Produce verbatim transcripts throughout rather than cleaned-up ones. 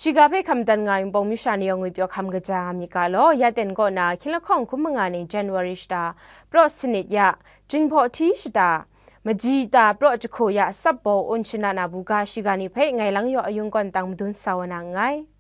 Shiga hpe hkam dan nga ai Wunpawng masha ni yawng ngwi pyaw hkam kaja nga myit ga law, ya ten kaw na hkying lahkawng hkum manga ning January shata, praw sanit ya, Jinghpaw hti shata, maji ta praw jahku ya, sapbaw un shana na buga shiga ni hpe ngai lang yaw ayung kawn tang madun sa wa na nngai.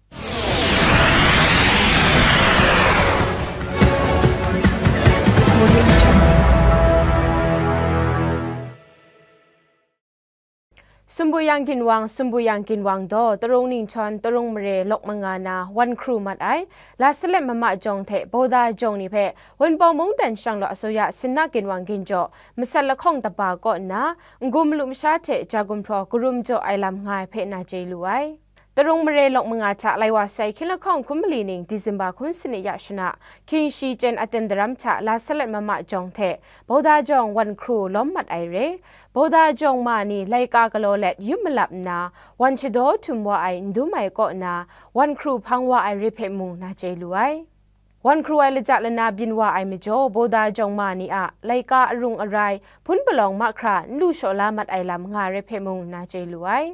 Sumpu Yang Ginwang, Sumpu Yang Ginwang daw, Tarung Ningchyawn, Tarung Mare lawk manga na wan hkru mat ai, Lasalet Mama jawng hte Bauda jawng ni hpe Wunpawng mungdan shanglawt asuya Sinna Ginwang ginjaw, masat lahkawng taba kaw nna, n-gun malu masha hte ja gumhpraw karum jaw ai lam nga ai hpe na chye lu ai. Tarung Mare lawk manga hta lai wa sai hkying lahkawng hkum mali ning December hkun sanit ya shana, hkying shi chyen aten daram hta Lasalet Mama jawng hte Bauda jawng wan hkru lawm mat ai re. Bauda jawng ma ni laika galaw let yum malap nna, wan shadaw htum wa ai n dum ai kaw nna, wan hkru hpang wa ai re hpe mung na chye lu ai. Wan hkru ai laja lana byin wa ai majaw, Bauda jawng ma ni a laika arung arai, hpun palawng mahkra n lu shaw la mat ai lam nga ai re hpe mung na chye lu ai.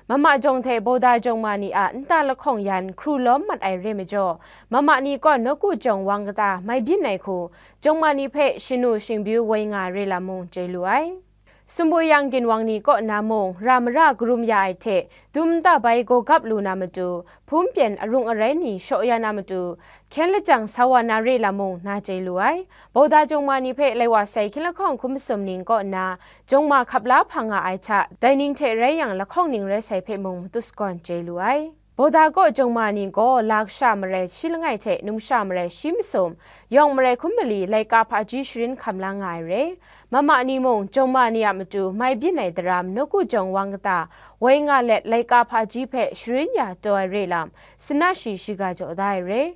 Mama jawng hte Bauda jawng ma ni a nta lahkawng yan hkru lawm mat ai re majaw, Mama ni kaw nawku jawng wang kata mai byin ai hku, jawng ma ni hpe shanu shingbyu woi nga ai re lam mung chye lu ai. Sumpu Yang Ginwang ni kaw na mung, ra mara karum ya ai hte, dum nta bai gaw gap lu na matu, hpun pyen arung arai ni shaw ya na matu, hkyen lajang sa wa na re lam mung na chye lu ai. Bauda jawng ma ni hpe lai wa sai hkying lahkawng hkum masum ning kaw nna, jawng ma hkap la hpang nga ai hta, dai ning hte rai yang lahkawng ning rai sai hpe mung matut sagawn chye lu ai. Bauda kaw jawng ma ni gaw la kasha marai shi langai hte numsha marai shi masum, yawng marai hkum mali laika hpaji sharin hkam la nga ai re. Mama ni mung jawng ma ni a matu mai byin ai daram nawku jawng wang kata woi nga let laika hpaji hpe sharin ya taw ai re lam, sana shi shiga jaw da ai re.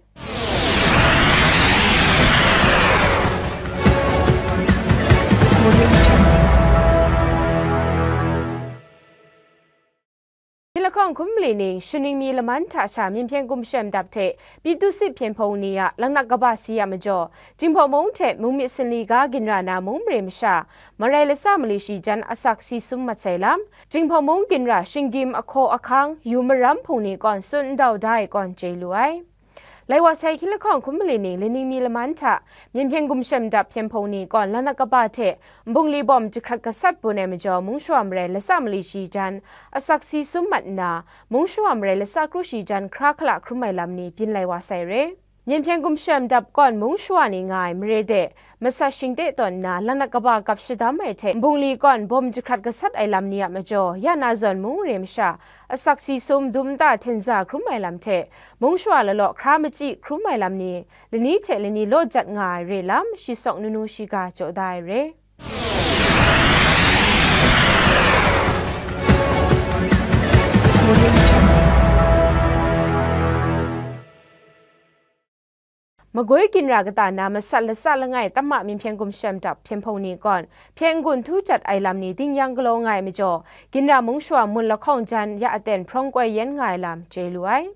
Hkying lahkawng hkum mali ning, shaning mi laman hta sha Myen hpyen gumshem dap hte Pyi Tusit hpyen hpung ni a laknak kaba si a majaw, Jinghpaw mung hte mung myit sanli ga ginra na mung mare masha, marai lasa mali shi jan asak si sum mat sai lam, Jinghpaw mung ginra shinggyim ahkaw ahkang, yu maram hpung ni kawn tsun ndau da ai kawn chye lu ai. Lai wa sai hkying lahkawng hkum mali ning, laning mi laman hta Myen hpyen gumshem dap hpyen hpung ni kawn laknak kaba hte nbungli bawm jahkrat gasat bun ai majaw, mung shawa marai lasa mali shi jan asak si sum mat nna, mung shawa marai lasa kru shi jan hkra hkala hkrum ai lam ni byin lai wa sai re. Myen hpyen gumshem dap kawn mung shawa ni nga ai mare de masat shingte tawn nna, laknak kaba gap shadam ai hte nbungli kawn bawm jahkrat gasat ai lam ni a majaw, ya na zawn mung mare masha asak si sum dum nta hten za hkrum ai lam hte, mung shawa lalaw hkra machyi hkrum ai lam ni, lani hte lani law jat nga ai re lam, shi sawk nunu shiga jaw da ai re. Magoi ginra kata na masat lasa langai tamma Myen hpyen gumshem dap hpyen hpung ni kawn hpyen n-gun htu jat ai lam ni ding yang galaw nga ai majaw, ginra mung shawa mun lahkawng jan ya aten hprawng koi yen nga ai lam chye lu ai.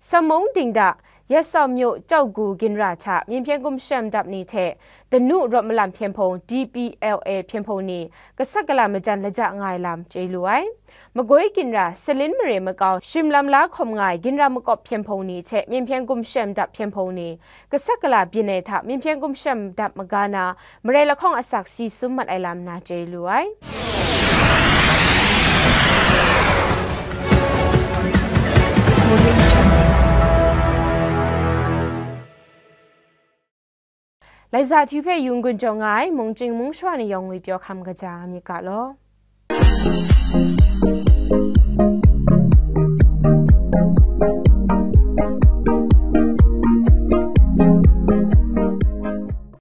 Sam mung Dingda, Yasau Myu, Chau Gu ginra hta Myen hpyen gumshem dap ni hte Danu rawt malam hpyen hpung, D P L A hpyen hpung ni gasat gala majan laja nga ai lam chye lu ai. Magoi ginra, Salin mare makau shim lam la hkawm nga ai ginra makawp hpyen hpung ni hte Myen hpyen gumshem dap hpyen hpung ni gasat gala byin ai hta, Myen hpyen gumshem dap maga na marai lahkawng asak si sum mat ai lam na chye lu ai. Laiza hti hpe yung gun jaw nga ai mungchying mung shawa ni yawng ngwi pyaw hkam kaja nga myit ga law.